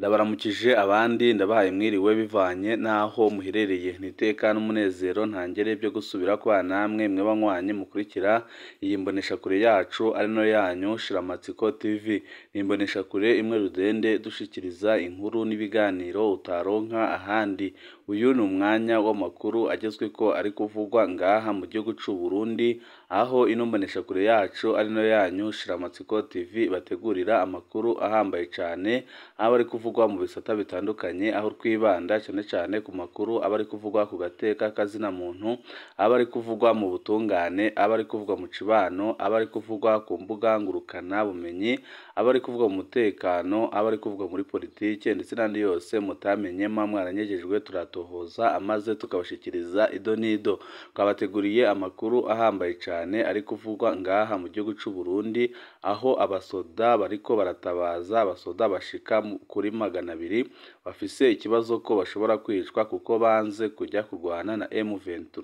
Ndabaramukije abandi ndabahaye mwiriwe bivanye n'aho muherereye, ni iteka n'umunezero ntangere byo gusubira kubana namwe mwe banywanyi mukurikira iyi mboneshakure yacu ari no yanyu Shiramatsiko TV. Ni imboneshakure imwe rudende dushikiriza inkuru n'ibiganiro utaronka ahandi. Uyu ni umwanya w'amakuru agezweko ari kuvugwa ngaha mu gihugu c'u Burundi, aho ino mboneshakure yacu ari no yanyu Shiramatsiko TV bategurira amakuru ahambaye cane aba ari kuvugwa mu bisata bitandukanye, aho twibanda cyane cyane ku makuru aba ari kuvugwa ku gateka kazina muntu, aba ari kuvugwa mu butungane, aba ari kuvugwa mu cibano, aba ari kuvugwa ku mbuga ngurukana bumenyi, aba ari kuvugwa mu mutekano, aba ari kuvugwa muri politike ndetse n'andi yose mutamenye mwaranyejejwe turatohoza amaze tukabashikiriza ido n'ido. Twabateguriye amakuru ahambaye cyane ari kuvugwa ngaha mu gihugu c'u Burundi, aho abasoda bariko baratabaza abasoda bashika kuri 200 bafise ikibazo ko bashobora kwicwa kuko banze kujya kurwana na M23.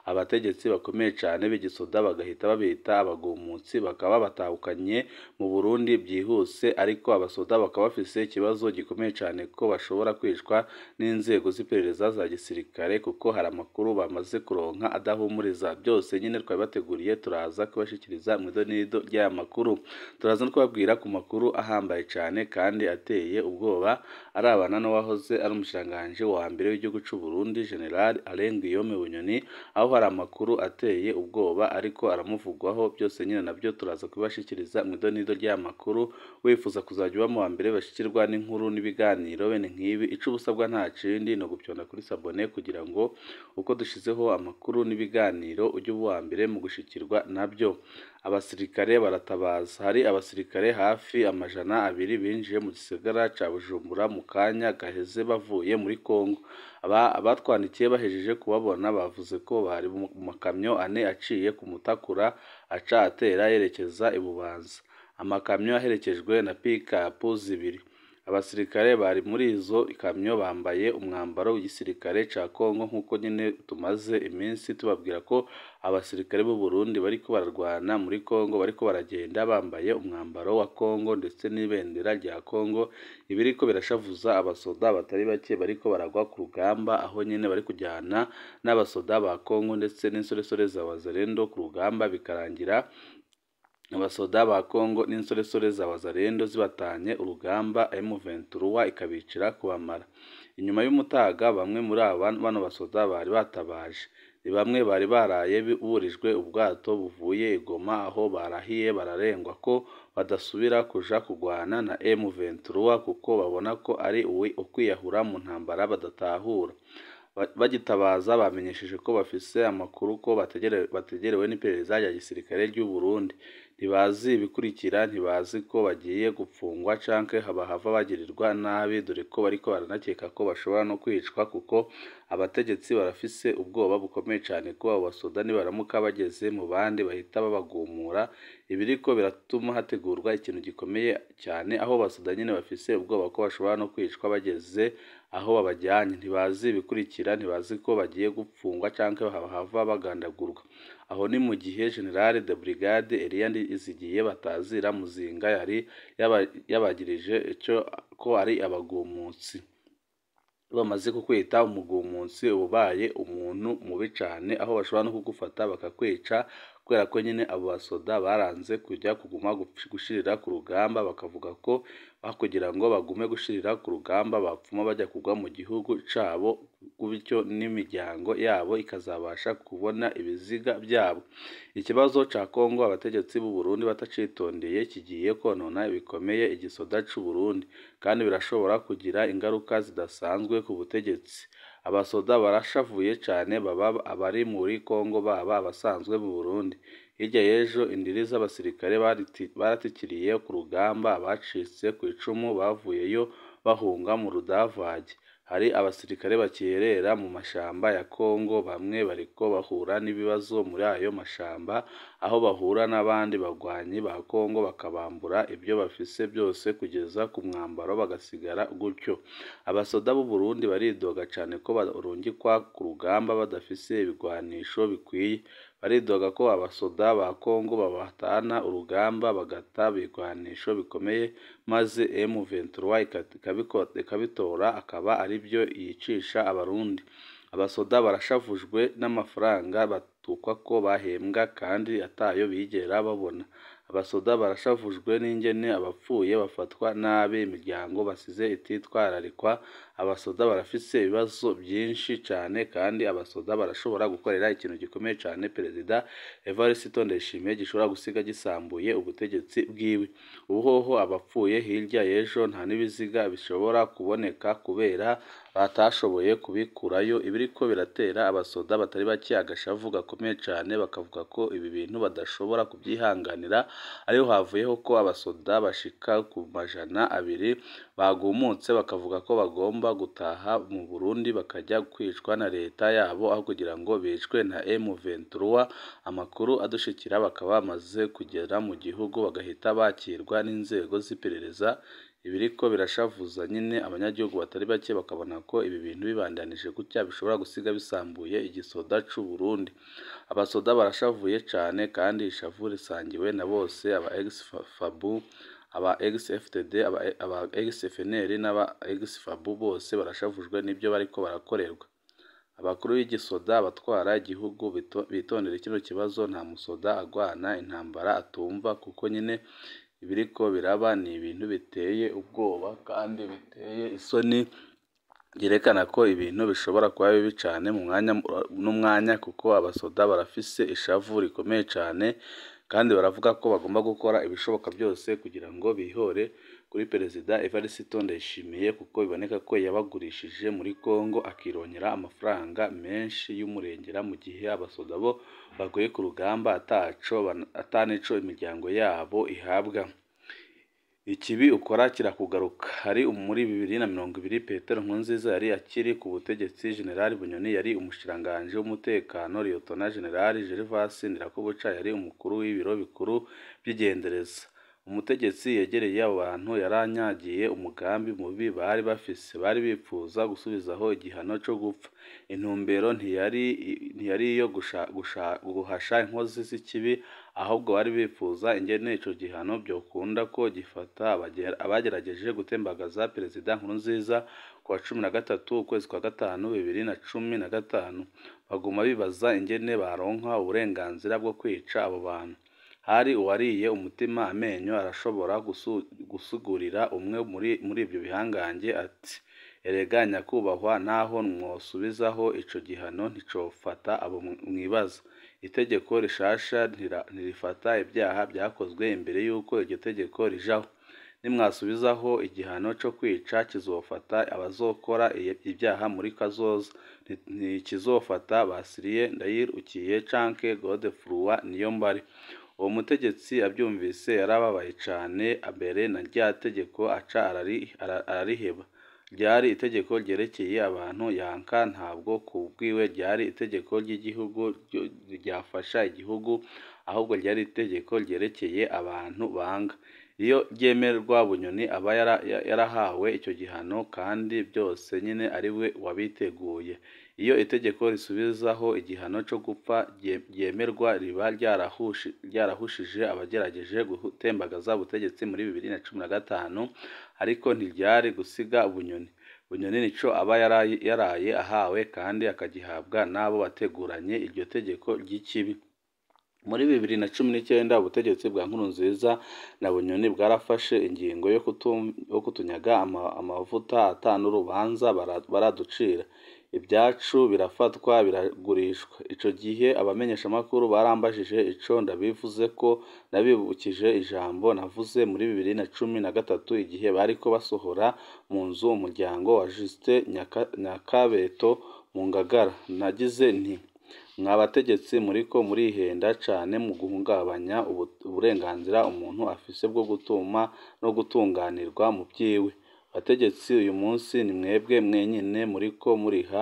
Abategetsi bakomeye cyane b'igisoda bagahita babita abagumutsi, bakaba batahukanye mu Burundi byihuse, ariko abasoda bakaba bafise ikibazo gikomeye cyane ko bashobora kwicwa n'inzego z'iperereza za gisirikare, kuko hari amakuru bamaze kuronka adahumuriza. Byose nyine twabibateguriye, turaza kubashikiriza mu ido n'ido ry'aya makuru. Turaza no kubabwira ku makuru ahambaye cyane kandi ateye ubwoba arabana n'uwahoze ari umushikiranganji wa mbere w'igihugu c'u Burundi General Alain Guillaume Bunyoni, aho hari amakuru ateye ubwoba ariko aramuvugwaho. Byose nyine nabyo turaza kubashikiriza mu ido n'ido ry'aya makuru. Wifuza kuzajya uba mu wa mbere bashikirwa n'inkuru n'ibiganiro bene nk'ibi, ico ubusabwa nta kindi ni ugupyonda kuri sabone kugira ngo uko dushizeho amakuru n'ibiganiro ujye uba uwa mbere mu gushikirwa nabyo. Abasirikare baratabaza. Hari abasirikare hafi 200 binjiye mu gisagara ca Bujumbura mu kanya gaheze bavuye muri Kongo. Abatwandikiye bahejeje kubabona bavuze ko bari mu makamyo ane aciye ku Mutakura aca atera yerekeza i Bubanza. Amakamyo aherekejwe na pikapu zibiri. Abasirikare bari muri izo ikamyo bambaye umwambaro w'igisirikare ca Kongo, nk'uko nyine tumaze iminsi tubabwira ko abasirikare b'u Burundi bariko bararwana muri Kongo bariko baragenda bambaye umwambaro wa Kongo ndetse n'ibendera rya Kongo. Ibiriko birashavuza abasoda batari bake bariko baragwa ku rugamba, aho nyine bari kujyana n'abasoda ba Kongo ndetse n'insoresore za Wazalendo ku rugamba, bikarangira abasoda ba Kongo n'insoresore za Wazalendo zibatanye urugamba, M23 ikabicira kubamara. Inyuma y'umutaga bamwe muri aba bano basoda bari batabaje, ni bamwe bari baraye burijwe ubwato buvuye i Goma, aho barahiye bararengwa ko badasubira kuja kurwana na M23 kuko babona ko ari ukwiyahura mu ntambara badatahura. Bagitabaza bamenyesheje ko bafise amakuru ko bategerewe n'iperereza rya gisirikare ry'u Burundi. Ntibazi ibikurikira, ntibazi ko bagiye gupfungwa canke bahava bagirirwa nabi, dore ko bariko baranakeka ko bashobora no kwicwa, kuko abategetsi barafise ubwoba bukomeye cane ko abo basoda nibaramuka bageze mu bandi bahita babagumura. Ibiriko biratuma hategurwa ikintu gikomeye cyane, aho basoda nyine bafise ubwoba ko bashobora no kwicwa bageze aho babajyanye. Ntibazi ibikurikira, ntibazi ko bagiye gupfungwa canke bahava bagandagurwa. Aho ni mu gihe General de Brigade Elia Ndizigiye batazira Muzinga yari yabagirije ico ko ari abagumutsi. Bamaze kukwita umugumutsi ubaye umuntu mubi cane, aho bashobora no kugufata bakakwica, kubera ko nyine abo basoda baranze kujya kuguma gushirira ku rugamba, bakavuga ko kugira ngo bagume gushirira ku rugamba bapfuma bajya kugwa mu gihugu cabo, bityo n'imiryango yabo ikazabasha kubona ibiziga byabo. Ikibazo ca Kongo abategetsi b'u Burundi batacitondeye kigiye konona bikomeye igisoda c'u Burundi, kandi birashobora kugira ingaruka zidasanzwe ku butegetsi. Abasoda barashavuye cane, baba abari muri Kongo baba abasanzwe mu Burundi. Hirya y'ejo indiri z'abasirikare baratikiriye ku rugamba, abacitse ku icumu bavuyeyo bahunga mu rudavage. Hari abasirikare bakerera mu mashamba ya Kongo, bamwe bariko bahura n'ibibazo muri ayo mashamba, aho bahura n'abandi bagwanyi ba Kongo bakabambura ibyo bafise byose kugeza ku mwambaro bagasigara gutyo. Abasoda b'u Burundi baridoga cane ko barungikwa ku rugamba badafise ibigwanisho bikwiye. Baridoga ko abasoda ba Kongo babatana urugamba bagata ibigwanisho bikomeye, maze M23 ikabitora akaba aribyo yicisha Abarundi. Abasoda barashavujwe n'amafaranga batukwa ko bahembwa kandi atayo bigera babona. Abasoda barashavujwe n'ingene abapfuye bafatwa nabi, imiryango basize ititwararikwa. Abasoda barafise ibibazo byinshi cane kandi abasoda barashobora gukorera ikintu gikomeye cane Perezida Evariste Ndayishimiye gishobora gusiga gisambuye ubutegetsi bwiwe. Ubu hoho abapfuye hirya y'ejo nta n'ibiziga bishobora kuboneka kubera batashoboye kubikurayo. Ibiriko biratera abasoda batari bake agashavu gakomeye cane, bakavuga ko ibi bintu badashobora kubyihanganira. Ariho havuyeho ko abasoda bashika ku 200 bagumutse, bakavuga ko bagomba gutaha mu Burundi bakajya kwicwa na leta yabo aho kugira ngo bicwe na M23. Amakuru adushikira bakaba bamaze kugera mu gihugu bagahita bakirwa n'inzego z'iperereza. Ibiriko birashavuza nyine abanyagihugu batari bake, bakabona ko ibi bintu bibandanije gutya bishobora gusiga bisambuye igisoda c'u Burundi. Abasoda barashavuye cane kandi ishavu risangiwe na bose, aba ex-FABU, aba ex-FDD, aba ex-FNL n'aba ex-FABU, bose barashavujwe n'ibyo bariko barakorerwa. Abakuru b'igisoda, abatwara igihugu bitondere kino kibazo. Nta musoda agwana intambara atumva, kuko nyine ibiriko biraba ni ibintu biteye ubwoba kandi biteye isoni, byerekana ko ibintu bishobora kuba bibi cane mu mwanya n'umwanya, kuko abasoda barafise ishavu rikomeye cane kandi baravuga ko bagomba gukora ibishoboka byose kugira ngo bihore kuri Perezida Evariste Ndayishimiye, kuko biboneka ko yabagurishije muri Kongo akirongera amafaranga menshi y'umurengera, mu gihe abasoda bo baguye ku rugamba ataco atanico imiryango yabo ihabwa. Ikibi ukora kirakugaruka. Hari muri 2020 Petero Nkurunziza yari akiri ku butegetsi, General Bunyoni yari umushikiranganji w'umutekano, Liyetona General Gervas Ndirakobuca yari umukuru w'ibiro bikuru by'igendereza. Umutegetsi yegereye abo bantu yaranyagiye umugambi mubi bari bafise, bari bipfuza gusubizaho igihano co gupfa. Intumbero ntiyari iyo guhasha inkozi z'ikibi, ahubwo bari bipfuza ingene ico gihano vyokunda ko gifata abagerageje gutembagaza Perezida Nkurunziza ku wa 13 ukwezi kwa gatanu 2015. Baguma bibaza ingene baronka uburenganzira bwo kwica abo bantu. Hari uwariye umutima amenyo arashobora gusigurira umwe muri ivyo bihangange ati: "Erega nyakubahwa, naho mwosubizaho ico gihano nticofata abo mwibaza. Itegeko rishasha ntirifata ibyaha vyakozwe imbere y'uko iryo tegeko rijaho. Nimwasubizaho igihano co kwica kizofata abazokora ibyaha muri kazoza, ntikizofata Basiliye Ndayirukiye canke Godefroid Niyombare." Uwo mutegetsi avyumvise yarababaye cane, mbere na rya tegeko aca arariheba. Ryari itegeko ryerekeye abantu yanka, ntabwo kubwiwe ryari itegeko ry'igihugu ryafasha igihugu, ahubwo ryari itegeko ryerekeye abantu banga. Iyo ryemerwa Bunyoni aba yarahawe ico gihano, kandi byose nyine ari we wabiteguye. Iyo itegeko risubizaho igihano co gupfa ryemerwa riba ryarahushije abagerageje gutembagaza ubutegetsi muri 2015, ariko ntiryari gusiga Bunyoni. Bunyoni nico aba yaraye ahawe kandi akagihabwa n'abo bateguranye iryo tegeko ry'ikibi. Muri 2019 ubutegetsi bwa Nkurunziza na Bunyoni bwarafashe ingingo yo kutunyaga amavuta ata n'urubanza baraducira. Ibyacu birafatwa biragurishwa. Ico gihe abamenyeshamakuru barambajije ico ndabivuze ko nabibukije ijambo navuze muri 2013 igihe bariko basohora mu nzu umuryango wa Justin Nyakabeto mu Ngagara. Nagize nti: "Mwa bategetsi muriko murihenda cane mu guhungabanya uburenganzira umuntu afise bwo gutuma no gutunganirwa mu vyiwe. Bategetsi, uyu munsi ni mwebwe mwenyene muriko muriha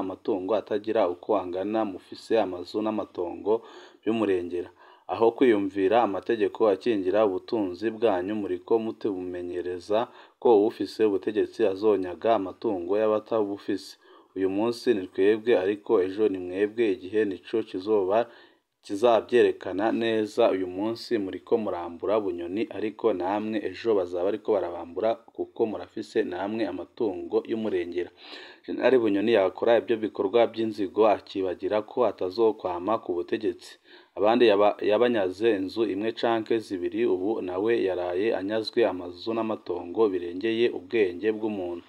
amatungo atagira uko angana, mufise amazu n'amatongo vy'umurengera. Aho kwiyumvira amategeko akingira ubutunzi bwanyu, muriko mutumenyereza ko uwufise ubutegetsi azonyaga amatungo y'abatabufise. Uyu munsi ni twebwe ariko ejo ni mwebwe, igihe nico kizoba kizabyerekana neza. Uyu munsi muriko murambura Bunyoni ariko namwe ejo bazaba ariko barabambura kuko murafise namwe amatungo y'umurengera. Jenerali Bunyoni yakora ibyo bikorwa by'inzigo akibagira ko atazokwama ku butegetsi. Abandi yabanyaze inzu imwe canke zibiri, ubu nawe yaraye anyazwe amazu n'amatongo birengeye ubwenge bw'umuntu.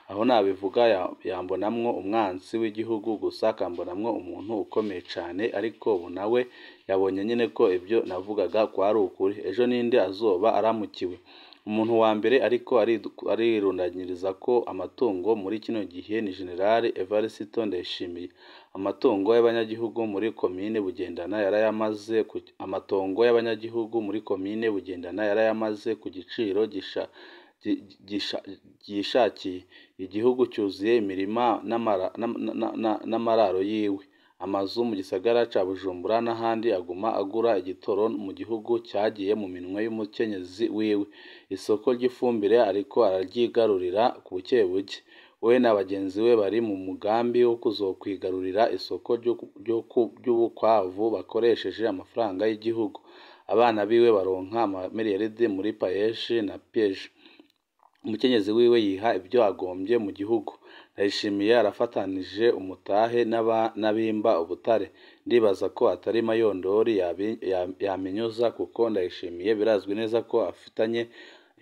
Aho nabivuga yambonamwo umwansi w'igihugu gusa, akambonamwo umuntu ukomeye cane, ariko ubu nawe yabonye nyene ko ibyo navugaga kwari ukuri. Ejo ninde azoba aramukiwe? Umuntu wa mbere ariko arirundanyiriza ko amatungo muri kino gihe ni General Evariste Ndayishimiye. Amatungo y'abanyagihugu muri komine Bugendana yarayamaze amatongo y'abanyagihugu muri komine Bugendana yarayamaze ku giciro gishakiye. Igihugu cyuzuye imirima n'amararo yiwe. Amazu mu gisagara ca Bujumbura n'ahandi aguma agura igitoro mu gihugu cyagiye mu minwe y'umukenyezi wiwe. Isoko ry'ifumbire ariko araryigarurira ku buke buke. We na bagenzi we bari mu mugambi wo kuzokwigarurira isoko ry'ubukwavu bakoresheje amafaranga y'igihugu. Abana biwe baronka amamiliyaridi muri payeshi na peje. Umukenyezi wiwe yiha ibyo agombye mu gihugu. Ndayishimiye arafatanije umutahe n'abimba ubutare. Ndibaza ko atari Mayondori yaminyuza kuko Ndayishimiye birazwi neza ko afitanye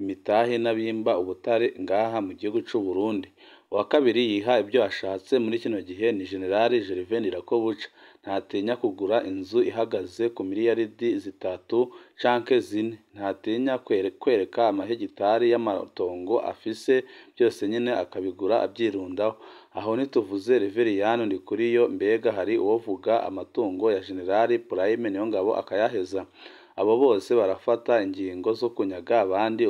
imitahe n'abimba ubutare ngaha mu gihugu c'u Burundi. Uwa kabiri yiha ibyo ashatse muri kino gihe ni General Gervais Ndirakobuca. Ntatinya kugura inzu ihagaze ku miliyaridi 3 canke 4. Ntatinya kwereka amahegitari y'amatongo afise, byose nyene akabigura abyirundaho. Aho ntituvuze Reveriyani Ndikuriyo, mbega hari uwovuga amatungo ya General Prime Niyongabo akayaheza? Abo bose barafata ingingo zo kunyaga abandi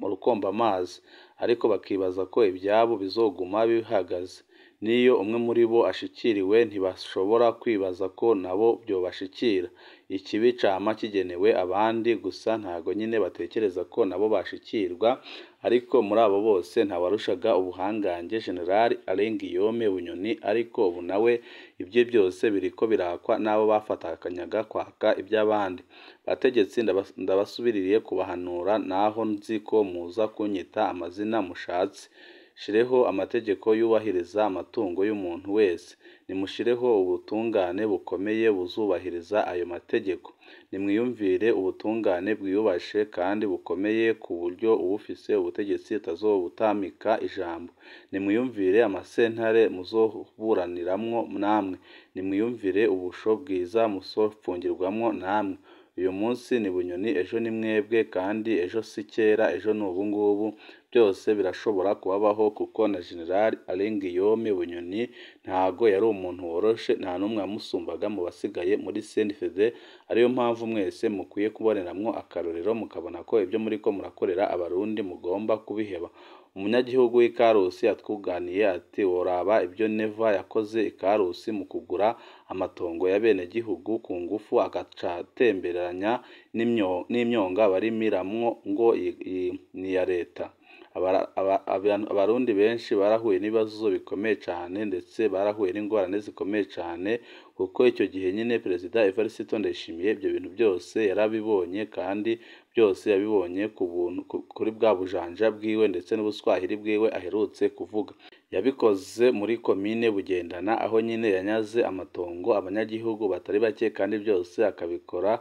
urukombamazi, ariko bakibaza ko ibyabo bizoguma bihagaze. N'iyo umwe muri bo ashikiriwe ntibashobora kwibaza ko nabo byobashikira. Ikibi cama kigenewe abandi gusa, ntago nyine batekereza ko nabo bashikirwa. Ariko muri abo bose ntawarushaga ubuhangange General Alain Guillaume Bunyoni, ariko ubu nawe ibye byose biriko birakwa n'abo bafatanyaga kwaka iby'abandi. Bategetsi ndabasubiririye kubahanura, naho nzi ko muza kunyita amazina mushatse. Shireho amategeko yubahiriza amatungo y'umuntu wese. Nimushireho ubutungane bukomeye buzubahiriza ayo mategeko. Nimwiyumvire ubutungane bwiyubashe kandi bukomeye ku buryo uwufise ubutegetsi atazobutamika ijambo. Nimwiyumvire amasentare muzoburaniramwo namwe. Nimwiyumvire ubusho bwiza muzofungirwamwo namwe. Uyu munsi ni Bunyoni, ejo ni mwebwe, kandi ejo si kera, ejo ni ubungubu. Byose birashobora kubabaho kuko na General Alain Guillaume Bunyoni ntago yari umuntu woroshe, nta n'umwe wamusumbaga mu basigaye muri CNFD. Ariyo mpamvu mwese mukwiye kuboneramwo akarorero, mukabona ko ibyo muriko murakorera abarundi mugomba kubiheba. Umunyagihugu w'i Karusi yatwuganiye ati woraba ibyo Neva yakoze i Karusi mu kugura amatongo y'abenegihugu ku ngufu, agacatemberanya n'imyonga barimiramwo ngo ni iya leta. Abarundi benshi barahuye n'ibibazo bikomeye cane, ndetse barahuye n'ingorane zikomeye cane, kuko icyo gihe nyine Perezida Evariste Ndayishimiye ibyo bintu byose yarabibonye, kandi byose yabibonye ku buntu, kuri bwa bujanja bwiwe ndetse n'ubuswahili bwiwe aherutse kuvuga. Yabikoze muri komine Bugendana, aho nyine yanyaze amatongo abanyagihugu batari bake, kandi byose akabikora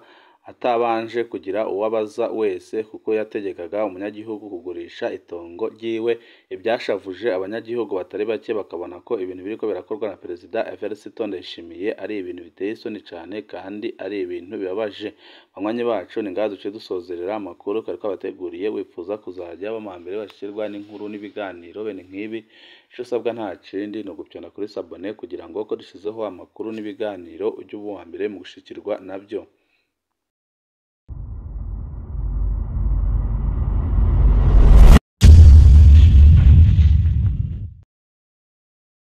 atabanje kugira uwabaza wese, kuko yategekaga umunyagihugu kugurisha itongo ryiwe. Ibyashavuje abanyagihugu batari bake, bakabona ko ibintu biriko birakorwa na Perezida Evariste Ndayishimiye ari ibintu biteye isoni cane kandi ari ibintu bibabaje. Banywanyi bacu, ni ngaha duce dusozerera amakuru twari twabateguriye. Wifuza kuzajya bama mbere bashirwa n'inkuru n'ibiganiro bene nk'ibi, ico usabwa nta kindi ni ugupyona kuri sabone kugira ngo ko dushizeho amakuru n'ibiganiro ujye uba uwa mbere mu gushikirwa nabyo.